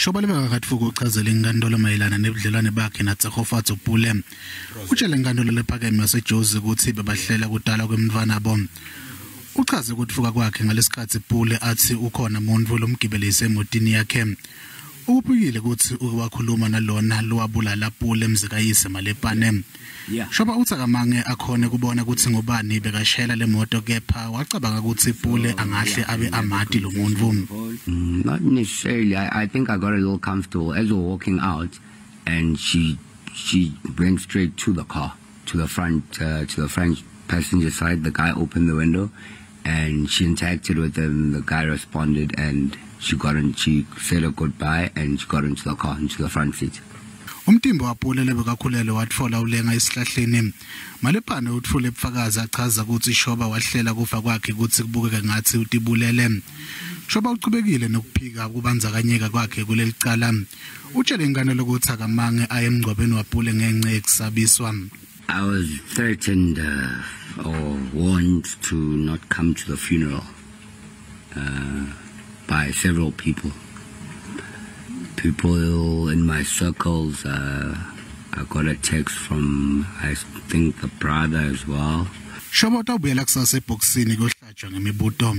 Shoba lebekakatfuka uchazele inkantolo mayelana nebudlelwane bakhe naTshegofatso Pule. Utshele inkantolo lephakeme yaseJozi kutsi bebahlela kutalwa kwemntfwanabo. Uchaze kutfuka kwakhe ngalesikhatsi Pule atsi ukhona muntfu lomgibelise emotini yakhe. Ukuphikile kutsi uke wakhuluma nalona lowabulala Pule Mzikayise Malepane. Shoba utsi akamange akhone kubona kutsi ngubani bekashayela lemoto, kepha wacabanga kutsi Pule angahle abe amati lo muntfu. Not necessarily. I think I got a little comfortable as we were walking out, and she went straight to the car, to the front passenger side. The guy opened the window, and she interacted with him. The guy responded, and she got in. She said a goodbye, and she got into the car, into the front seat. Umtimba waPule lebekakhulelwe watfola ulenga esihlahleni. Malepane utfule ubufakazi achaza kutsi Shoba wahlela kufa kwakhe kutsi kubukeke ngatsi utibulele. Shoba uchubekile nokuphika kubandzakanyeka kwakhe kuleli cala. Utshele inkantolo kutsi akamange aye emngcwabeni waPule ngenca yekusabiswa. I was threatened or warned to not come to the funeral by several people. People in my circles, I got a text from, I think, the brother as well. Shoba utawubuyela kusasa ebhokisini kuyohlatshwa ngemibuto.